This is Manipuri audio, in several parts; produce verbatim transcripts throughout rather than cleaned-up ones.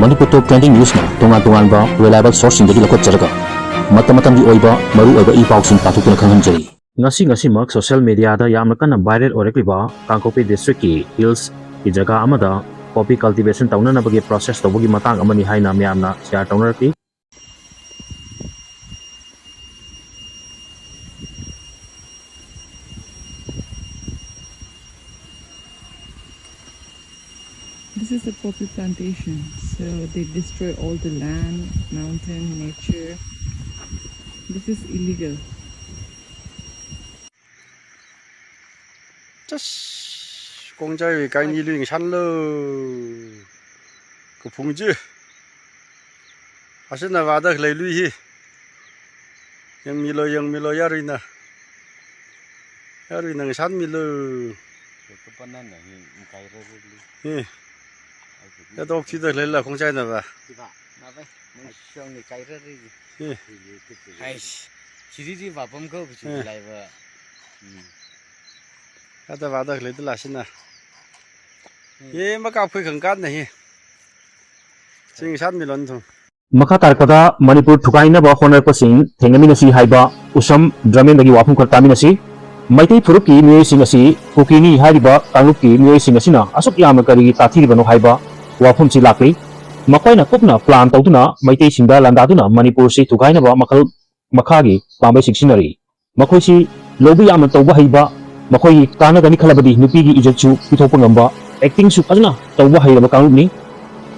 ꯃꯅꯤꯄꯨꯔ ꯇꯣꯞ ꯇ꯭ꯔꯦꯟꯗꯤꯡ ꯅ꯭ꯌꯨꯁꯅ ꯇꯣꯉꯥꯟ ꯇꯣꯉꯥꯟꯕ ꯔꯤꯂꯥꯏꯕꯜ ꯁꯣꯔꯁꯁꯤꯡꯗꯒꯤ ꯂꯧꯈꯠꯆꯔꯒ ꯃꯇꯝ ꯃꯇꯝꯒꯤ ꯑꯣꯏꯕ ꯃꯔꯨ ꯑꯣꯏꯕ ꯏ ꯄꯥꯎꯁꯤꯡ ꯄꯥꯊꯣꯛꯇꯨꯅ ꯈꯪꯍꯟꯖꯔꯤ꯫ ꯉꯁꯤ ꯉꯁꯤꯃꯛ ꯁꯣꯁꯤꯌꯦꯜ ꯃꯦꯗꯤꯌꯥꯗ ꯌꯥꯝꯅ ꯀꯟꯅ ꯚꯥꯏꯔꯦꯜ ꯑꯣꯏꯔꯛꯂꯤꯕ ꯀꯥꯡꯄꯣꯛꯄꯤ ꯗꯤꯁꯇ꯭ꯔꯤꯛꯀꯤ ꯍꯤꯜꯁꯀꯤ ꯖꯒꯥ ꯑꯃꯗ ꯄꯣꯄꯤ ꯀꯜꯇꯤꯚꯦꯁꯟ ꯇꯧꯅꯅꯕꯒꯤ ꯄ꯭ꯔꯣꯁꯦꯁ ꯇꯧꯕꯒꯤ ꯃꯇꯥꯡ ꯑꯃꯅꯤ ꯍꯥꯏꯅ ꯃꯌꯥꯝꯅ share ꯇꯧꯅꯔꯛꯂꯤ꯫ This is a poppy plantation, so they destroy all the land, mountain, nature. This is illegal. ꯆꯁ, ꯀꯣꯡꯖꯥꯏ ꯀꯥꯏꯅꯤ ꯂꯨꯏ ꯁꯥꯟꯂꯣ꯫ ꯀꯐꯨꯡꯁꯤ꯫ ꯑꯁꯤꯅ ꯋꯥꯗ ꯂꯩ ꯂꯨꯏ ꯍꯤ꯫ ꯌꯦꯡꯃꯤꯂꯣ, ꯌꯦꯡꯃꯤꯂꯣ, ꯌꯥꯔꯨꯏꯅ꯫ ꯌꯥꯔꯨꯏꯅ ꯁꯥꯟꯃꯤꯂꯣ꯫ ꯍꯤ꯫ ꯌꯥꯗꯣꯛ ꯊꯤꯗ ꯂꯩ ꯂꯥ ꯈꯣꯡꯆꯥꯏꯅꯕ꯫ ꯍꯤ꯫ ꯍꯥꯏꯁ, ꯁꯤꯔꯤꯗꯤ ꯕꯥꯄꯝ ꯀꯧꯕꯁꯨ ꯍꯤ꯫ ꯂꯥꯏꯕ꯫ ꯎꯝ꯫ ꯌꯥꯗ ꯋꯥꯗ ꯂꯩꯗ ꯂꯥꯁꯤꯅ꯫ ꯍꯤ꯫ ꯌꯦ ꯃꯀꯥ ꯐꯨꯏ ꯈꯪ ꯀꯥꯟꯗ ꯍꯤ꯫ ꯆꯤꯡ ꯁꯥꯟꯃꯤꯂꯣꯟ ꯊꯨꯝ꯫ ꯃꯈꯥ ꯇꯥꯔꯛꯄꯗ ꯃꯅꯤꯄꯨꯔ ꯊꯨꯒꯥꯏꯅꯕ ꯍꯣꯠꯅꯔꯛꯄꯁꯤꯡ ꯊꯦꯡꯅꯃꯤꯟꯅꯁꯤ ꯍꯥꯏꯕ ꯎꯁꯝ ꯗ꯭ꯔꯃꯦꯟꯗꯒꯤ ꯋꯥꯐꯝ ꯈꯔ ꯇꯥꯃꯤꯟꯅꯁꯤ꯫ ꯃꯩꯇꯩ ꯐꯨꯔꯨꯞꯀꯤ ꯃꯤꯑꯣꯏꯁꯤꯡ ꯑꯁꯤ ꯀꯨꯀꯤꯅꯤ ꯍꯥꯏꯔꯤꯕ ꯀꯥꯡꯂꯨꯞꯀꯤ ꯃꯤꯑꯣꯏꯁꯤꯡ ꯑꯁꯤꯅ ꯑꯁꯨꯛ ꯌꯥꯝꯅ ꯀꯔꯤꯒꯤ ꯇꯥꯊꯤꯔꯤꯕꯅꯣ ꯍꯥꯏꯕ ꯋꯥꯐꯝꯁꯤ ꯂꯥꯛꯂꯤ꯫ ꯃꯈꯣꯏꯅ ꯀꯨꯞꯅ ꯄ꯭ꯂꯥꯟ ꯇꯧꯗꯨꯅ ꯃꯩꯇꯩꯁꯤꯡꯗ ꯂꯥꯟꯗꯥꯗꯨꯅ ꯃꯅꯤꯄꯨꯔꯁꯤ ꯊꯨꯒꯥꯏꯅꯕ ꯃꯈꯜ ꯃꯈꯥꯒꯤ ꯄꯥꯝꯕꯩꯁꯤꯡ ꯁꯤꯖꯤꯟꯅꯔꯤ꯫ ꯃꯈꯣꯏꯁꯤ ꯂꯧꯕ ꯌꯥꯝꯅ ꯇꯧꯕ ꯍꯩꯕ, ꯃꯈꯣꯏꯒꯤ ꯀꯥꯟꯅꯒꯅꯤ ꯈꯜꯂꯕꯗꯤ ꯅꯨꯄꯤꯒꯤ ꯏꯖꯠꯁꯨ ꯄꯤꯊꯣꯛꯄ ꯉꯝꯕ, ꯑꯦꯛꯇꯤꯡꯁꯨ ꯐꯖꯅ ꯇꯧꯕ ꯍꯩꯔꯕ ꯀꯥꯡꯂꯨꯞꯅꯤ꯫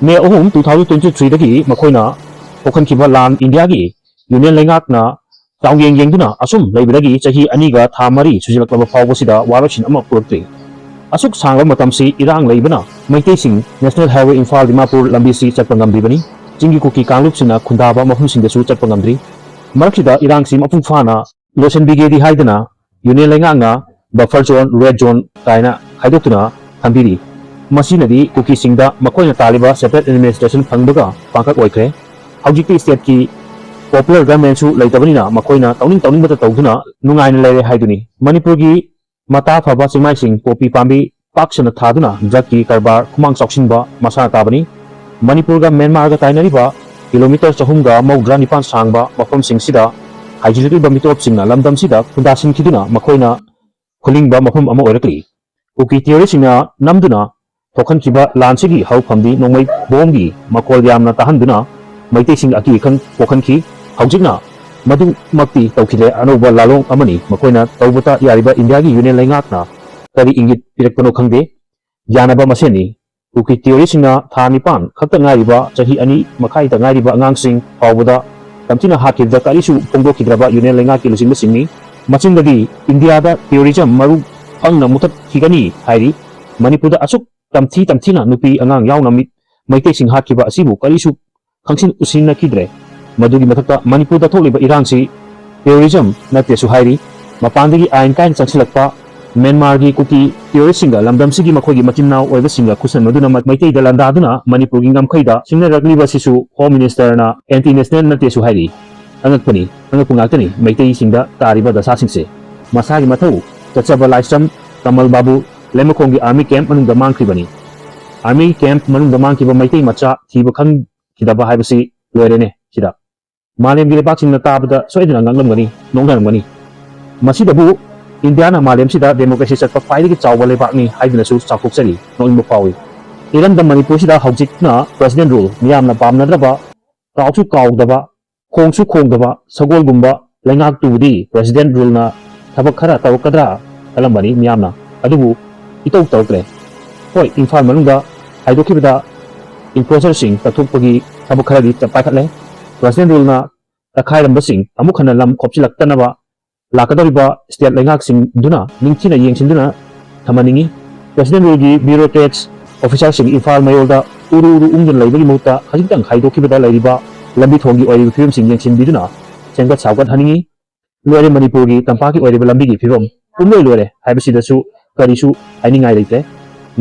ꯃꯦ ꯑꯍꯨꯝ, two thousand twenty three ꯗꯒꯤ ꯃꯈꯣꯏꯅ ꯊꯣꯛꯍꯟꯈꯤꯕ ꯂꯥꯟ ꯏꯟꯗꯤꯌꯥꯒꯤ ꯌꯨꯅꯤꯌꯟ ꯂꯩꯉꯥꯛꯅ ꯆꯥꯡꯌꯦꯡ ꯌꯦꯡꯗꯨꯅ ꯑꯁꯨꯝ ꯂꯩꯕꯗꯒꯤ ꯆꯍꯤ ꯑꯅꯤꯒ ꯊꯥ ꯃꯔꯤ ꯁꯨꯖꯤꯜꯂꯛꯂꯕ ꯐꯥꯎꯕꯁꯤꯗ ꯋꯥꯔꯣꯏꯁꯤꯟ ꯑꯃ ꯄꯨꯔꯛꯇ꯭ꯔꯤ꯫ ꯑꯁꯨꯛ ꯁꯥꯡꯂꯕ ꯃꯇꯝꯁꯤ ꯏꯔꯥꯡ ꯂꯩꯕꯅ ꯃꯩꯇꯩꯁꯤꯡ ꯅꯦꯁꯅꯦꯜ ꯍꯥꯏꯋꯦ ꯏꯝꯐꯥꯜ ꯗꯤꯃꯥꯄꯨꯔ ꯂꯝꯕꯤꯁꯤ ꯆꯠꯄ ꯉꯝꯗ꯭ꯔꯤꯕꯅꯤ꯫ ꯆꯤꯡꯒꯤ ꯀꯨꯀꯤ ꯀꯥꯡꯂꯨꯞꯁꯤꯡꯅ ꯈꯨꯟꯗꯥꯕ ꯃꯐꯝꯁꯤꯡꯗꯁꯨ ꯆꯠꯄ ꯉꯝꯗ꯭ꯔꯤ꯫ ꯃꯔꯛꯁꯤꯗ ꯏꯔꯥꯡꯁꯤ ꯃꯄꯨꯡ ꯐꯥꯅ ꯂꯣꯏꯁꯤꯟꯕꯤꯒꯦꯗꯤ ꯍꯥꯏꯗꯅ ꯌꯨꯅꯤꯌꯟ ꯂꯩꯉꯥꯛꯅ ꯕꯐꯔ ꯖꯣꯟ, ꯔꯦꯗ ꯖꯣꯟ ꯀꯥꯏꯅ ꯈꯥꯏꯗꯣꯛꯇꯨꯅ ꯊꯝꯕꯤꯔꯤ꯫ ꯃꯁꯤꯅꯗꯤ ꯀꯨꯀꯤꯁꯤꯡꯗ ꯃꯈꯣꯏꯅ ꯇꯥꯜꯂꯤꯕ ꯁꯦꯄꯔꯦꯠ ꯑꯦꯗꯃꯤꯅꯤꯁꯇ꯭ꯔꯦꯁꯟ ꯐꯪꯕꯒ ꯄꯥꯡꯈꯛ ꯑꯣꯏꯈ꯭ꯔꯦ꯫ ꯍꯧꯖꯤꯛꯇꯤ ꯁ꯭ꯇꯦꯠꯀꯤ ꯄꯣꯄꯨꯂꯔ ꯒꯚꯔꯟꯃꯦꯟꯁꯨ ꯂꯩꯇꯕꯅꯤꯅ ꯃꯈꯣꯏꯅ ꯇꯧꯅꯤꯡ ꯇꯧꯅꯤꯡꯕꯇ ꯇꯧꯗꯨꯅ ꯅꯨꯡꯉꯥꯏꯅ ꯂꯩꯔꯦ ꯍꯥꯏꯗꯨꯅꯤ꯫ ꯃꯅꯤꯄꯨꯔꯒꯤ ꯃꯇꯥ ꯐꯕ ꯆꯤꯡꯃꯥꯏꯁꯤꯡ ꯄꯣꯄꯤ ꯄꯥꯝꯕꯤ ꯄꯥꯛ ꯁꯟꯅ ꯊꯥꯗꯨꯅ ꯗ꯭ꯔꯒꯀꯤ ꯀꯔꯕꯥꯔ ꯈꯨꯃꯥꯡ ꯆꯥꯎꯁꯤꯟꯕ ꯃꯁꯥꯅ ꯇꯥꯕꯅꯤ꯫ ꯃꯅꯤꯄꯨꯔꯒ ꯃ꯭ꯌꯥꯟꯃꯥꯔꯒ ꯇꯥꯏꯅꯔꯤꯕ ꯀꯤꯂꯣꯃꯤꯇꯔ ꯆꯍꯨꯝꯒ ꯃꯧꯗ꯭ꯔꯥ ꯅꯤꯄꯥꯟ ꯁꯥꯡꯕ ꯃꯐꯝꯁꯤꯡꯁꯤꯗ ꯍꯥꯏꯖꯤꯜꯂꯛꯂꯤꯕ ꯃꯤꯇꯣꯞꯁꯤꯡꯅ ꯂꯝꯗꯝꯁꯤꯗ ꯈꯨꯟꯗꯥꯁꯤꯟꯈꯤꯗꯨꯅ ꯃꯈꯣꯏꯅ ꯈꯨꯂꯤꯡꯕ ꯃꯐꯝ ꯑꯃ ꯑꯣꯏꯔꯛꯂꯤ꯫ ꯀꯨꯀꯤ ꯇꯦꯔꯣꯔꯤꯁꯁꯤꯡꯅ ꯅꯝꯗꯨꯅ ꯊꯣꯛꯍꯟꯈꯤꯕ ꯂꯥꯟꯁꯤꯒꯤ ꯍꯧꯔꯛꯐꯝꯗꯤ ꯅꯣꯡꯃꯩ ꯕꯣꯝꯒꯤ ꯃꯈꯣꯜ ꯌꯥꯝꯅ ꯇꯥꯍꯟꯗꯨꯅ ꯃꯩꯇꯩꯁꯤꯡ ꯑꯀꯤ ꯑꯈꯪ ꯄꯣꯛꯍꯟꯈꯤ꯫ ꯍꯧꯖꯤꯛꯅ ꯃꯗꯨꯃꯛꯇꯤ ꯇꯧꯈꯤꯗ꯭ꯔꯦ꯫ ꯑꯅꯧꯕ ꯂꯥꯂꯣꯡ ꯑꯃꯅꯤ꯫ ꯃꯈꯣꯏꯅ ꯇꯧꯕꯇ ꯌꯥꯔꯤꯕ ꯏꯟꯗꯤꯌꯥꯒꯤ ꯌꯨꯅꯤꯌꯟ ꯂꯩꯉꯥꯛꯅ ꯀꯔꯤ ꯏꯪꯒꯤꯠ ꯄꯤꯔꯛꯄꯅꯣ ꯈꯪꯗꯦ꯫ ꯌꯥꯅꯕ ꯃꯁꯦꯟꯅꯤ꯫ ꯀꯨꯀꯤ ꯇꯦꯔꯣꯔꯤꯁꯁꯤꯡꯅ ꯊꯥ ꯅꯤꯄꯥꯟ ꯈꯛꯇ ꯉꯥꯏꯔꯤꯕ, ꯆꯍꯤ ꯑꯅꯤ ꯃꯈꯥꯏꯗ ꯉꯥꯏꯔꯤꯕ ꯑꯉꯥꯡꯁꯤꯡ ꯐꯥꯎꯕꯗ ꯇꯝꯊꯤꯅ ꯍꯥꯠꯈꯤꯕꯗ ꯀꯔꯤꯁꯨ ꯐꯣꯡꯗꯣꯛꯈꯤꯗ꯭ꯔꯕ ꯌꯨꯅꯤꯌꯟ ꯂꯩꯉꯥꯛꯀꯤ ꯂꯨꯆꯤꯡꯕꯁꯤꯡꯅꯤ꯫ ꯃꯆꯤꯟꯗꯗꯤ ꯏꯟꯗꯤꯌꯥꯗ ꯇꯦꯔꯣꯔꯤꯖꯝ ꯃꯔꯨ ꯐꯪꯅ ꯃꯨꯊꯠꯈꯤꯒꯅꯤ ꯍꯥꯏꯔꯤ꯫ ꯃꯅꯤꯄꯨꯔꯗ ꯑꯁꯨꯛ ꯇꯝꯊꯤ ꯇꯝꯊꯤꯅ ꯅꯨꯄꯤ ꯑꯉꯥꯡ ꯌꯥꯎꯅ ꯃꯤ-, ꯃꯩꯇꯩꯁꯤꯡ ꯍꯥꯠꯈꯤꯕ ꯑꯁꯤꯕꯨ ꯀꯔꯤꯁꯨ ꯈꯪꯁꯤꯟ ꯎꯁꯤꯟꯅꯈꯤꯗ꯭ꯔꯦ꯫ ꯃꯗꯨꯒꯤ ꯃꯊꯛꯇ ꯃꯅꯤꯄꯨꯔꯗ ꯊꯣꯛꯂꯤꯕ ꯏꯔꯥꯡꯁꯤ ꯇꯦꯔꯣꯔꯤꯖꯝ ꯅꯠꯇꯦꯁꯨ ꯍꯥꯏꯔꯤ꯫ ꯃꯄꯥꯟꯗꯒꯤ ꯑꯥꯏꯟ ꯀꯥꯏꯅ ꯆꯪꯁꯤꯜꯂꯛꯄ ꯃ꯭ꯌꯥꯟꯃꯥꯔꯒꯤ ꯀꯨꯀꯤ ꯇꯦꯔꯣꯔꯤꯁꯁꯤꯡꯒ ꯂꯝꯗꯝꯁꯤꯒꯤ ꯃꯈꯣꯏꯒꯤ ꯃꯆꯤꯟ ꯃꯅꯥꯎ ꯑꯣꯏꯕꯁꯤꯡꯒ ꯈꯨꯠꯁꯟꯅꯗꯨꯅ ꯃ-, ꯃꯩꯇꯩꯗ ꯂꯥꯟꯗꯥꯗꯨꯅ ꯃꯅꯤꯄꯨꯔꯒꯤ ꯉꯝꯈꯩꯗ ꯁꯤꯡꯅꯔꯛꯂꯤꯕꯁꯤꯁꯨ ꯍꯣꯝ ꯃꯤꯅꯤꯁꯇꯔꯅ ꯑꯦꯟꯇꯤ ꯅꯦꯁꯅꯦꯜ ꯅꯠꯇꯦꯁꯨ ꯍꯥꯏꯔꯤ꯫ ꯑꯉꯛꯄꯅꯤ, ꯑꯉꯛꯄ ꯉꯥꯛꯇꯅꯤ ꯃꯩꯇꯩꯁꯤꯡꯗ ꯇꯥꯔꯤꯕ ꯗꯁꯥꯁꯤꯡꯁꯦ꯫ ꯃꯁꯥꯒꯤ ꯃꯊꯧ ꯆꯠꯆꯕ ꯂꯥꯏꯁ꯭ꯔꯝ ꯀꯃꯜ ꯕꯥꯕꯨ ꯂꯩꯃꯈꯣꯡꯒꯤ ꯑꯥꯔꯃꯤ ꯀꯦꯝꯞ ꯃꯅꯨꯡꯗ ꯃꯥꯡꯈꯤꯕꯅꯤ꯫ ꯑꯥꯔꯃꯤ ꯀꯦꯝꯞ ꯃꯅꯨꯡꯗ ꯃꯥꯡꯈꯤꯕ ꯃꯩꯇꯩ ꯃꯆꯥ ꯊꯤꯕ ꯈꯪꯈꯤꯗꯕ ꯍꯥꯏꯕꯁꯤ ꯂꯣꯏꯔꯦꯅꯦ ꯁꯤꯗ꯫ ꯃꯥꯂꯦꯝꯒꯤ ꯂꯩꯕꯥꯛꯁꯤꯡꯅ ꯇꯥꯕꯗ ꯁꯣꯏꯗꯅ ꯉꯛꯂꯝꯒꯅꯤ, ꯅꯣꯛꯅꯔꯝꯒꯅꯤ꯫ ꯃꯁꯤꯗꯕꯨ ꯏꯟꯗꯤꯌꯥꯅ ꯃꯥꯂꯦꯝꯁꯤꯗ ꯗꯦꯃꯣꯀ꯭ꯔꯦꯁꯤ ꯆꯠꯄ ꯈ꯭ꯋꯥꯏꯗꯒꯤ ꯆꯥꯎꯕ ꯂꯩꯕꯥꯛꯅꯤ ꯍꯥꯏꯗꯨꯅꯁꯨ ꯆꯥꯎꯊꯣꯛꯆꯔꯤ, ꯅꯣꯛꯅꯤꯡꯕ ꯐꯥꯎꯏ꯫ ꯏꯔꯝꯗꯝ ꯃꯅꯤꯄꯨꯔꯁꯤꯗ ꯍꯧꯖꯤꯛꯅ ꯄ꯭ꯔꯦꯁꯤꯗꯦꯟ ꯔꯨꯜ, ꯃꯤꯌꯥꯝꯅ ꯄꯥꯝꯅꯗ꯭ꯔꯕ, ꯀꯥꯎꯁꯨ ꯀꯥꯎꯗꯕ, ꯈꯣꯡꯁꯨ ꯈꯣꯡꯗꯕ ꯁꯒꯣꯜꯒꯨꯝꯕ ꯂꯩꯉꯥꯛꯇꯨꯕꯨꯗꯤ ꯄ꯭ꯔꯦꯁꯤꯗꯦꯟ ꯔꯨꯜꯅ ꯊꯕꯛ ꯈꯔ ꯇꯧꯔꯛꯀꯗ꯭ꯔꯥ ꯈꯜꯂꯝꯕꯅꯤ ꯃꯤꯌꯥꯝꯅ꯫ ꯑꯗꯨꯕꯨ ꯏꯇꯧ ꯇꯧꯔꯛꯇ꯭ꯔꯦ꯫ ꯍꯣꯏ, ꯏꯝꯐꯥꯜ ꯃꯅꯨꯡꯗ ꯍꯥꯏꯗꯣꯛꯈꯤꯕꯗ ꯏꯟꯀ꯭ꯔꯣꯆꯔꯁꯤꯡ ꯀꯛꯊꯣꯛꯄꯒꯤ ꯊꯕꯛ ꯈꯔꯗꯤ ꯆ-, ꯄꯥꯏꯈꯠꯂꯦ꯫ ꯄ꯭ꯔꯦꯁꯤꯗꯦꯟ ꯔꯨꯜꯅ ꯇꯛꯈꯥꯏꯔꯝꯕꯁꯤꯡ ꯑꯃꯨꯛ ꯍꯟꯅ ꯂꯝ ꯈꯣꯞꯆꯤꯜꯂꯛꯇꯅꯕ ꯂꯥꯛꯀꯗꯧꯔꯤꯕ ꯁ꯭ꯇꯦꯠ ꯂꯩꯉꯥꯛꯁꯤꯡꯗꯨꯅ ꯅꯤꯡꯊꯤꯅ ꯌꯦꯡꯁꯤꯟꯗꯨꯅ ꯊꯝꯍꯟꯅꯤꯡꯏ꯫ ꯄ꯭ꯔꯦꯁꯤꯗꯦꯟ ꯔꯨꯜꯒꯤ ꯕ꯭ꯌꯨꯔꯣꯀ꯭ꯔꯦꯠꯁ ꯑꯣꯐꯤꯁꯥꯔꯁꯤꯡ ꯏꯝꯐꯥꯜ ꯃꯌꯣꯜꯗ ꯎꯔꯨ ꯎꯔꯨ ꯎꯪꯗꯨꯅ ꯂꯩꯕꯒꯤ ꯃꯍꯨꯠꯇ ꯈꯖꯤꯛꯇꯪ ꯍꯥꯏꯗꯣꯛꯈꯤꯕꯗ ꯂꯩꯔꯤꯕ ꯂꯝꯕꯤ ꯊꯣꯡꯒꯤ ꯑꯣꯏꯔꯤꯕ ꯐꯤꯕꯝꯁꯤꯡ ꯌꯦꯡꯁꯤꯟꯕꯤꯗꯨꯅ ꯁꯦꯝꯒꯠ ꯁꯥꯒꯠꯍꯟꯅꯤꯡꯏ꯫ ꯂꯣꯏꯔꯦ, ꯃꯅꯤꯄꯨꯔꯒꯤ ꯇꯝꯄꯥꯛꯀꯤ ꯑꯣꯏꯔꯤꯕ ꯂꯝꯕꯤꯒꯤ ꯐꯤꯕꯝ ꯄꯨꯝꯂꯣꯏ ꯂꯣꯏꯔꯦ ꯍꯥꯏꯕꯁꯤꯗꯁꯨ ꯀꯔꯤꯁꯨ ꯍꯥꯏꯅꯤꯡꯉꯥꯏ ꯂꯩꯇ꯭ꯔꯦ꯫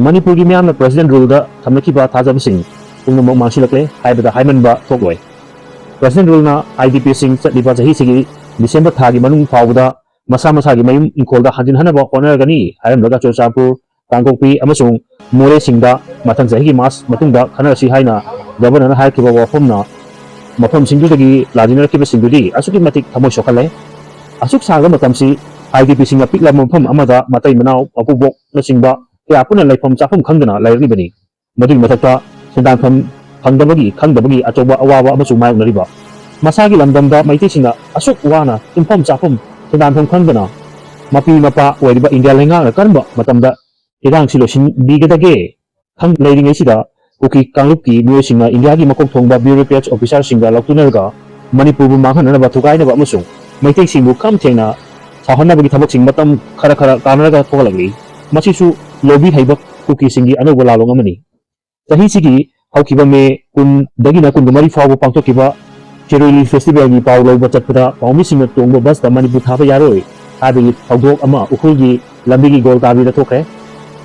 ꯃꯅꯤꯄꯨꯔꯒꯤ ꯃꯤꯌꯥꯝꯅ ꯄ꯭ꯔꯦꯁꯤꯗꯦꯟ ꯔꯨꯜꯗ ꯊꯝꯅꯈꯤꯕ ꯊꯥꯖꯕꯁꯤꯡ ꯄꯨꯝꯅꯃꯛ ꯃꯥꯡꯁꯤꯜꯂꯛꯂꯦ ꯍꯥꯏꯕꯗ ꯍꯥꯏꯃꯟꯕ ꯊꯣꯛꯂꯣꯏ꯫ ꯄ꯭ꯔꯦꯁꯤꯗꯦꯟ ꯔꯨꯜꯅ ꯑꯥꯏ ꯗꯤ ꯄꯤꯁꯤꯡ ꯆꯠꯂꯤꯕ ꯆꯍꯤꯁꯤꯒꯤ ꯗꯤꯁꯦꯝꯕꯔ ꯊꯥꯒꯤ ꯃꯅꯨꯡ ꯐꯥꯎꯕꯗ ꯃꯁꯥ ꯃꯁꯥꯒꯤ ꯃꯌꯨꯝ ꯏꯪꯈꯣꯜꯗ ꯍꯟꯖꯤꯟꯍꯟꯅꯕ ꯍꯣꯠꯅꯔꯒꯅꯤ ꯍꯥꯏꯔꯝꯂꯒ ꯆꯨꯔꯆꯥꯟꯄꯨꯔ, ꯀꯥꯡꯄꯣꯛꯄꯤ ꯑꯃꯁꯨꯡ ꯃꯣꯔꯦꯁꯤꯡꯗ ꯃꯊꯪ ꯆꯍꯤꯒꯤ ꯃꯥꯔꯆ ꯃꯇꯨꯡꯗ ꯈꯟꯅꯔꯁꯤ ꯍꯥꯏꯅ ꯒꯕꯔꯅꯔꯅ ꯍꯥꯏꯔꯛꯈꯤꯕ ꯋꯥꯐꯝꯅ ꯃꯐꯝꯁꯤꯡꯗꯨꯗꯒꯤ ꯂꯥꯟꯖꯤꯟꯅꯔꯛꯈꯤꯕꯁꯤꯡꯗꯨꯗꯤ ꯑꯁꯨꯛꯀꯤ ꯃꯇꯤꯛ ꯊꯃꯣꯏ ꯁꯣꯛꯍꯜꯂꯦ꯫ ꯑꯁꯨꯛ ꯁꯥꯡꯕ ꯃꯇꯝꯁꯤ IDPꯁꯤꯡꯅ ꯄꯤꯛꯂꯕ ꯃꯐꯝ ꯑꯃꯗ ꯃꯇꯩ ꯃꯅꯥꯎ, ꯃꯀꯨꯕꯣꯛꯅꯆꯤꯡꯕ ꯀꯌꯥ ꯄꯨꯟꯅ ꯂꯩꯐꯝ ꯆꯥꯐꯝ ꯈꯪꯗꯅ ꯂꯩꯔꯛꯂꯤꯕꯅꯤ꯫ ꯃꯗꯨꯒꯤ ꯃꯊꯛꯇ ꯁꯦꯟꯗꯥꯟꯐꯝ ꯐꯪꯗꯕꯒꯤ, ꯈꯪꯗꯕꯒꯤ ꯑꯆꯧꯕ ꯑꯋꯥꯕ ꯑꯃꯁꯨ ꯃꯥꯌꯣꯛꯅꯔꯤꯕ꯫ ꯃꯁꯥꯒꯤ ꯂꯝꯗꯝꯗ ꯃꯩꯇꯩꯁꯤꯡꯅ ꯑꯁꯨꯛ ꯋꯥꯅ ꯇꯨꯝꯐꯝ ꯆꯥꯐꯝ, ꯁꯦꯟꯗꯥꯟꯐꯝ ꯈꯪꯗꯅ ꯃꯄꯤ ꯃꯄꯥ ꯑꯣꯏꯔꯤꯕ ꯏꯟꯗꯤꯌꯥ ꯂꯩꯉꯥꯛꯅ ꯀꯔꯝꯕ ꯃꯇꯝꯗ ꯏꯔꯥꯡꯁꯤ ꯂꯣꯏꯁꯤꯟꯕꯤꯒꯗꯒꯦ ꯈꯪ-, ꯂꯩꯔꯤꯉꯩꯁꯤꯗ ꯀꯨꯀꯤ ꯀꯥꯡꯂꯨꯞꯀꯤ ꯃꯤꯑꯣꯏꯁꯤꯡꯅ ꯏꯟꯗꯤꯌꯥꯒꯤ ꯃꯀꯣꯛ ꯊꯣꯡꯕ bureaucrats officerꯁꯤꯡꯒ ꯂꯧꯊꯣꯛꯅꯔꯒ ꯃꯅꯤꯄꯨꯔꯕꯨ ꯃꯥꯡꯍꯟꯅꯅꯕ ꯊꯨꯒꯥꯏꯅꯕ ꯑꯃꯁꯨꯡ ꯃꯩꯇꯩꯁꯤꯡꯕꯨ ꯈꯝ ꯊꯦꯡꯅ ꯁꯥꯎꯍꯟꯅꯕꯒꯤ ꯊꯕꯛꯁꯤꯡ ꯃꯇꯝ ꯈꯔ ꯈꯔ ꯀꯥꯟꯅꯔꯒ ꯊꯣꯛꯍꯜꯂꯛꯂꯤ꯫ ꯃꯁꯤꯁꯨ ꯂꯣꯕꯤ ꯍꯩꯕ ꯀꯨꯀꯤꯁꯤꯡꯒꯤ ꯑꯅꯧꯕ ꯂꯥꯂꯣꯡ ꯑꯃꯅꯤ꯫ ꯆꯍꯤꯁꯤꯒꯤ ꯍꯧꯈꯤꯕ ꯃꯦ ꯀꯨꯟꯗꯒꯤꯅ ꯀꯨꯟꯃꯔꯤ ꯐꯥꯎꯕ ꯄꯥꯡꯊꯣꯛꯈꯤꯕ ꯈꯦꯔꯣꯏꯂꯤ ꯐꯦꯁꯇꯤꯚꯦꯜꯒꯤ ꯄꯥꯎ ꯂꯧꯕ ꯆꯠꯄꯗ ꯄꯥꯎꯃꯤꯁꯤꯡꯅ ꯇꯣꯡꯕ ꯕꯁꯇ ꯃꯅꯤꯄꯨꯔ ꯊꯥꯕ ꯌꯥꯔꯣꯏ ꯍꯥꯏꯕꯒꯤ ꯊꯧꯗꯣꯛ ꯑꯃ ꯎꯈ꯭ꯔꯨꯜꯒꯤ ꯂꯝꯕꯤꯒꯤ ꯒꯣꯜꯀꯥꯕꯤꯗ ꯊꯣꯛꯈ꯭ꯔꯦ꯫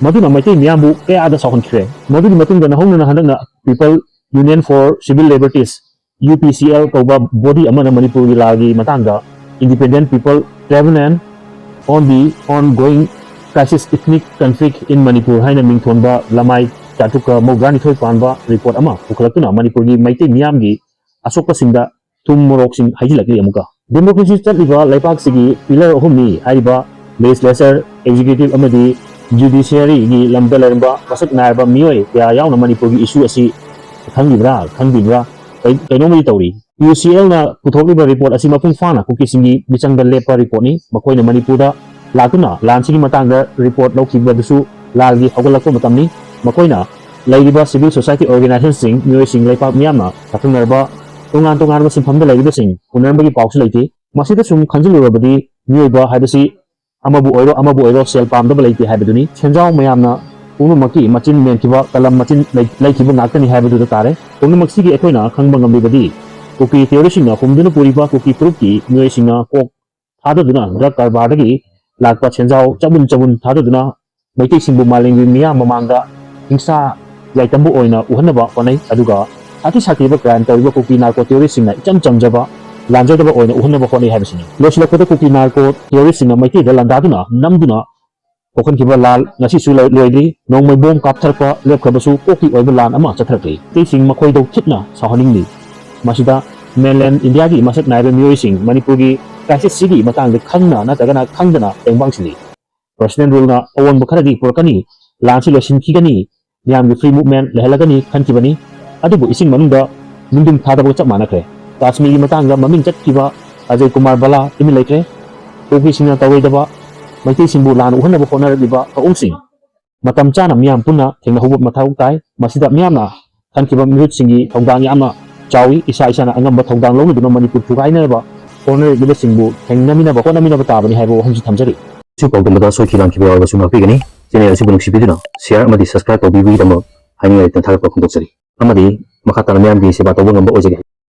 ꯃꯗꯨꯅ ꯃꯩꯇꯩ ꯃꯤꯌꯥꯝꯕꯨ ꯀꯌꯥꯗ ꯁꯥꯎꯍꯟꯈ꯭ꯔꯦ꯫ ꯃꯗꯨꯒꯤ ꯃꯇꯨꯡꯗ ꯅꯧꯍꯧꯅꯅ ꯍꯟꯗꯛꯅ People Union for Civil Liberties, UPCL ꯀꯧꯕ ꯕꯣꯗꯤ ꯑꯃꯅ ꯃꯅꯤꯄꯨꯔꯒꯤ ꯂꯥꯜꯒꯤ ꯃꯇꯥꯡꯗ Independent People Tribunal on the Ongoing Crisis Ethnic Conflict in Manipur ꯍꯥꯏꯅ ꯃꯤꯡꯊꯣꯟꯕ ꯂꯃꯥꯏ ꯆꯥꯇ꯭ꯔꯨꯛꯀ ꯃꯧꯗ꯭ꯔꯥꯅꯤꯊꯣꯏ ꯄꯥꯟꯕ ꯔꯤꯄꯣꯔꯠ ꯑꯃ ꯄꯨꯈꯠꯂꯛꯇꯨꯅ ꯃꯅꯤꯄꯨꯔꯒꯤ ꯃꯩꯇꯩ ꯃꯤꯌꯥꯝꯒꯤ ꯑꯁꯣꯛꯄꯁꯤꯡꯗ ꯊꯨꯝ ꯃꯣꯔꯣꯛꯁꯤꯡ ꯍꯩꯖꯤꯜꯂꯛꯂꯤ꯫ ꯑꯃꯨꯛꯀ ꯗꯦꯃꯣꯀ꯭ꯔꯦꯁꯤ ꯆꯠꯂꯤꯕ ꯂꯩꯕꯥꯛꯁꯤꯒꯤ ꯄꯤꯂꯔ ꯑꯍꯨꯝꯅꯤ ꯍꯥꯏꯔꯤꯕ ꯂꯦꯖꯤꯁꯂꯦꯆꯔ, ꯑꯦꯛꯖꯤꯀ꯭ꯌꯨꯇꯤꯚ ꯑꯃꯗꯤ ꯖꯨꯗꯤꯁꯤꯌꯔꯤꯒꯤ ꯂꯝꯗ ꯂꯩꯔꯝꯕ ꯃꯁꯛ ꯅꯥꯏꯔꯕ ꯃꯤꯑꯣꯏ ꯀꯌꯥ ꯌꯥꯎꯅ ꯃꯅꯤꯄꯨꯔꯒꯤ ꯏꯁꯨ ꯑꯁꯤ ꯈꯪꯕꯤꯕ꯭ꯔꯥ ꯈꯪꯕꯤꯕ꯭ꯔꯥ ꯀꯩ-, ꯀꯩꯅꯣꯝꯃꯗꯤ ꯇꯧꯔꯤ꯫ UCLꯅ ꯄꯨꯊꯣꯛꯂꯤꯕ ꯔꯤꯄꯣꯔꯠ ꯑꯁꯤ ꯃꯄꯨꯡ ꯐꯥꯅ ꯀꯨꯀꯤꯁꯤꯡꯒꯤ ꯃꯤꯆꯪꯗ ꯂꯦꯞꯄ ꯔꯤꯄꯣꯔꯠꯅꯤ꯫ ꯃꯈꯣꯏꯅ ꯃꯅꯤꯄꯨꯔꯗ ꯂꯥꯛꯇꯨꯅ ꯂꯥꯟꯁꯤꯒꯤ ꯃꯇꯥꯡꯗ ꯔꯤꯄꯣꯔꯠ ꯂꯧꯈꯤꯕꯗꯨꯁꯨ ꯂꯥꯜꯒꯤ ꯍꯧꯒꯠꯂꯛꯄ ꯃꯇꯝꯅꯤ꯫ ꯃꯈꯣꯏꯅ ꯂꯩꯔꯤꯕ civil society organizationꯁꯤꯡ, ꯃꯤꯑꯣꯏꯁꯤꯡ, ꯂꯩꯄꯥꯛ ꯃꯤꯌꯥꯝꯅ ꯆꯥꯎꯊꯣꯛꯅꯔꯕ ꯇꯣꯉꯥꯟ ꯇꯣꯉꯥꯟꯕ ꯁꯤꯟꯐꯝꯗ ꯂꯩꯔꯤꯕꯁꯤꯡ ꯎꯅꯔꯝꯕꯒꯤ ꯄꯥꯎꯁꯨ ꯂꯩꯇꯦ꯫ ꯃꯁꯤꯗ ꯁꯨꯝ ꯈꯟꯖꯤꯜꯂꯨꯔꯕꯗꯤ ꯃꯤꯑꯣꯏꯕ ꯍꯥꯏꯕꯁꯤ ꯑꯃꯕꯨ ꯑꯣꯏꯔꯣ ꯑꯃꯕꯨ ꯑꯣꯏꯔꯣ ꯁꯦꯜ ꯄꯥꯝꯗꯕ ꯂꯩꯇꯦ ꯍꯥꯏꯕꯗꯨꯅꯤ꯫ ꯁꯦꯟꯖꯥꯎ ꯃꯌꯥꯝꯅ ꯄꯨꯝꯅꯃꯛꯀꯤ ꯃꯆꯤꯟ ꯃꯦꯟꯈꯤꯕ, ꯀꯂꯝ ꯃꯆꯤꯟ ꯂꯩ-, ꯂꯩꯈꯤꯕ ꯉꯥꯛꯇꯅꯤ ꯍꯥꯏꯕꯗꯨꯗ ꯇꯥꯔꯦ꯫ ꯄꯨꯝꯅꯃꯛꯁꯤꯒꯤ ꯑꯩꯈꯣꯏꯅ ꯈꯪꯕ ꯉꯝꯂꯤꯕꯗꯤ ꯀꯨꯀꯤ ꯇꯦꯔꯣꯔꯤꯁꯁꯤꯡꯅ ꯍꯨꯝꯗꯨꯅ ꯄꯨꯔꯤꯕ ꯀꯨꯀꯤ ꯐꯨꯔꯨꯞꯀꯤ ꯃꯤꯑꯣꯏꯁꯤꯡꯅ ꯀꯣꯛ ꯊꯥꯗꯗꯨꯅ ꯗ꯭ꯔꯒ ꯀꯔꯕꯥꯔꯗꯒꯤ ꯂꯥꯛꯄ ꯁꯦꯟꯖꯥꯎ ꯆꯕꯨꯟ ꯆꯕꯨꯟ ꯊꯥꯗꯗꯨꯅ ꯃꯩꯇꯩꯁꯤꯡꯕꯨ ꯃꯥꯂꯦꯝꯒꯤ ꯃꯤꯌꯥꯝ ꯃꯃꯥꯡꯗ ꯍꯤꯡꯁꯥ ꯌꯥꯏꯇꯝꯕ ꯑꯣꯏꯅ ꯎꯍꯟꯅꯕ ꯍꯣꯠꯅꯩ꯫ ꯑꯗꯨꯒ ꯁꯥꯊꯤ ꯁꯥꯊꯤꯕ ꯀ꯭ꯔꯥꯏꯝ ꯇꯧꯔꯤꯕ ꯀꯨꯀꯤ ꯅꯥꯔꯀꯣ ꯇꯦꯔꯣꯔꯤꯁꯁꯤꯡꯅ ꯏꯆꯝ ꯆꯝꯖꯕ, ꯂꯥꯟꯖꯗꯕ ꯑꯣꯏꯅ ꯎꯍꯟꯅꯕ ꯍꯣꯠꯅꯩ ꯍꯥꯏꯕꯁꯤꯅꯤ꯫ ꯂꯣꯏꯁꯤꯜꯂꯛꯄꯗ ꯀꯨꯀꯤ ꯅꯥꯔꯀꯣ ꯇꯦꯔꯣꯔꯤꯁꯁꯤꯡꯅ ꯃꯩꯇꯩꯗ ꯂꯥꯟꯗꯥꯗꯨꯅ ꯅꯝꯗꯨꯅ ꯊꯣꯛꯍꯟꯈꯤꯕ ꯂꯥꯟ ꯉꯁꯤꯁꯨ ꯂꯣꯏ-, ꯂꯣꯏꯗ꯭ꯔꯤ꯫ ꯅꯣꯡꯃꯩ ꯕꯣꯝ ꯀꯥꯞꯊꯔꯛꯄ ꯂꯦꯞꯈ꯭ꯔꯕꯁꯨ ꯀꯣꯛꯀꯤ ꯑꯣꯏꯕ ꯂꯥꯟ ꯑꯃ ꯆꯠꯊꯔꯛꯂꯤ꯫ ꯃꯩꯇꯩꯁꯤꯡ ꯃꯈꯣꯏꯗꯧ ꯊꯤꯠꯅ ꯁꯥꯎꯍꯟꯅꯤꯡꯂꯤ꯫ ꯃꯁꯤꯗ mainland India ꯒꯤ ꯃꯁꯛ ꯅꯥꯏꯕ ꯃꯤꯑꯣꯏꯁꯤꯡ ꯃꯅꯤꯄꯨꯔꯒꯤ crisis ꯁꯤꯒꯤ ꯃꯇꯥꯡꯗ ꯈꯪꯅ ꯅꯠꯇ꯭ꯔꯒꯅ ꯈꯪꯗꯅ ꯇꯦꯡꯕꯥꯡꯁꯤꯜꯂꯤ꯫ President rule ꯅ ꯑꯑꯣꯟꯕ ꯈꯔꯗꯤ ꯄꯨꯔꯛꯀꯅꯤ, ꯂꯥꯟꯁꯤ ꯂꯣꯏꯁꯤꯟꯈꯤꯒꯅꯤ, ꯃꯤꯌꯥꯝꯒꯤ free movement ꯂꯩꯍꯜꯂꯒꯅꯤ ꯈꯟꯈꯤꯕꯅꯤ꯫ ꯑꯗꯨꯕꯨ ꯏꯁꯤꯡ ꯃꯅꯨꯡꯗ ꯅꯨꯡꯗꯨꯝ ꯊꯥꯗꯕꯒ ꯆꯞ ꯃꯥꯟꯅꯈ꯭ꯔꯦ꯫ ꯀꯥꯁꯃꯤꯔꯒꯤ ꯃꯇꯥꯡꯗ ꯃꯃꯤꯡ ꯆꯠꯈꯤꯕ ꯑꯖꯌ ꯀꯨꯃꯥꯔ ꯕꯂꯥ ꯇꯨꯃꯤꯟ ꯂꯩꯈ꯭ꯔꯦ꯫ ꯀꯨꯀꯤꯁꯤꯡꯅ ꯇꯧꯔꯣꯏꯗꯕ, ꯃꯩꯇꯩꯁꯤꯡꯕꯨ ꯂꯥꯟ ꯎꯍꯟꯅꯕ ꯍꯣꯠꯅꯔꯛꯂꯤꯕ ꯊꯧꯑꯣꯡꯁꯤꯡ ꯃꯇꯝ ꯆꯥꯅ ꯃꯤꯌꯥꯝ ꯄꯨꯟꯅ ꯊꯦꯡꯅꯍꯧꯕ ꯃꯊꯧ ꯇꯥꯏ꯫ ꯃꯁꯤꯗ ꯃꯤꯌꯥꯝꯅ ꯈꯟꯈꯤꯕ ꯃꯤꯍꯨꯠꯁꯤꯡꯒꯤ ꯊꯧꯗꯥꯡ ꯌꯥꯝꯅ ꯆꯥꯎꯏ꯫ ꯏꯁꯥ ꯏꯁꯥꯅ ꯑꯉꯝꯕ ꯊꯧꯗꯥꯡ ꯂꯧꯅꯗꯨꯅ ꯃꯅꯤꯄꯨꯔ ꯊꯨꯒꯥꯏꯅꯕ ꯍꯣꯠꯅꯔꯤꯕꯁꯤꯡꯕꯨ ꯊꯦꯡꯅꯃꯤꯟꯅꯕ ꯍꯣꯠꯅꯃꯤꯟꯅꯕ ꯇꯥꯕꯅꯤ ꯍꯥꯏꯕ ꯋꯥꯐꯝꯁꯤ ꯊꯝꯖꯔꯤ꯫ ꯑꯁꯤ ꯄꯥꯎꯗꯝꯕꯗ ꯁꯣꯏꯈꯤ ꯂꯥꯟꯈꯤꯕ ꯌꯥꯎꯔꯕꯁꯨ ꯉꯥꯛꯄꯤꯒꯅꯤ꯫ Channel ꯑꯁꯤꯕꯨ ꯅꯨꯡꯁꯤꯕꯤꯗꯨꯅ share ꯑꯃꯗꯤ subscribe ꯇꯧꯕꯤꯕꯒꯤꯗꯃꯛ ꯍꯥꯏꯅꯤꯡꯉꯥꯏ ꯂꯩꯇꯅ ꯊꯥꯒꯠꯄ ꯐꯣꯡꯗꯣꯛꯆꯔꯤ꯫ ꯑꯃꯗꯤ ꯃꯈꯥ ꯇꯥꯅ ꯃꯤꯌꯥꯝꯒꯤ ꯁꯦꯕꯥ ꯇꯧꯕ ꯉꯝꯕ ꯑꯣꯏꯖꯒꯦ꯫